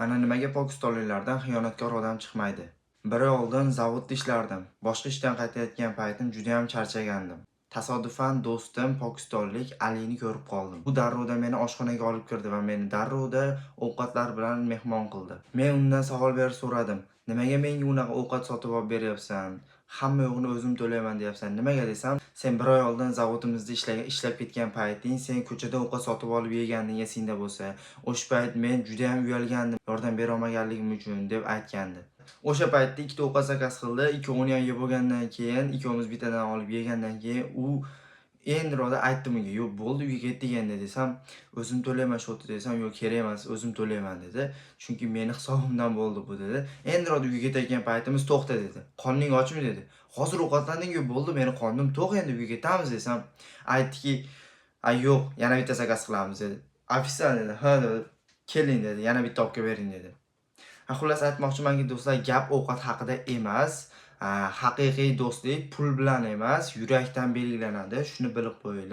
Mana nimaga pokistonliklardan xiyonatkor odam chiqmaydi. Bir oy oldin zavodda ishlardim. Boshqa ishdan qaytayotgan paytim judayam charchagandim. Tasodifan do'stim pokistonlik Alini ko'rib qoldim. U darrovda meni oshxonaga olib kirdi va meni darrovda ovqatlar bilan mehmon qildi. Men undan savol berib so'radim: "Nimaga menga unaqa ovqat sotib olib beryapsan? Hamma yo'g'ini o'zim to'layman deyapsan. Nimaga?" desam, "Sen bir oy oldin zavodimizda ishlab ketgan payting sen ko'chada ovqat sotib olib yeganding, esingda bo'lsa. O'sha payt men judayam uyalgandim, yordam bera olmaganligim uchun", deb aytgandi. O'sha paytda ikkita ovqat заказ qildi. Ikkovini ham yeb bo'lgandan keyin, ikkovimiz bittadan olib yegandan keyin u endiroqda aytdim unga: "Yo'q, bo'ldi, uyga ketdik endi", desam, "O'zim to'layman счёт ni", desam, "Yo'q, kerak emas, o'zim to'layman", dedi. "Chunki meni hisobimdan bo'ldi bu", dedi. Endiroqda uyga ketayotgan paytimiz "To'xta", dedi. "Qorning ochmi?" dedi. "Hozir ovqatlanding-ku, bo'ldi, meni qornim to'q, endi uyga ketamiz", desam, aytdiki: "A, yo'q, yana bitta заказ qilamiz", dedi. "Ofitsiant", dedi. "Ha", dedi. "Keling", dedi. "Yana bitta olib kelib bering", dedi. Ha, xullas aytmoqchimanki, do'stlar, gap ovqat haqida emas. Haqiqiy do'stlik pul bilan emas, yurakdan belgilanadi. Shuni bilib qo'yinglar.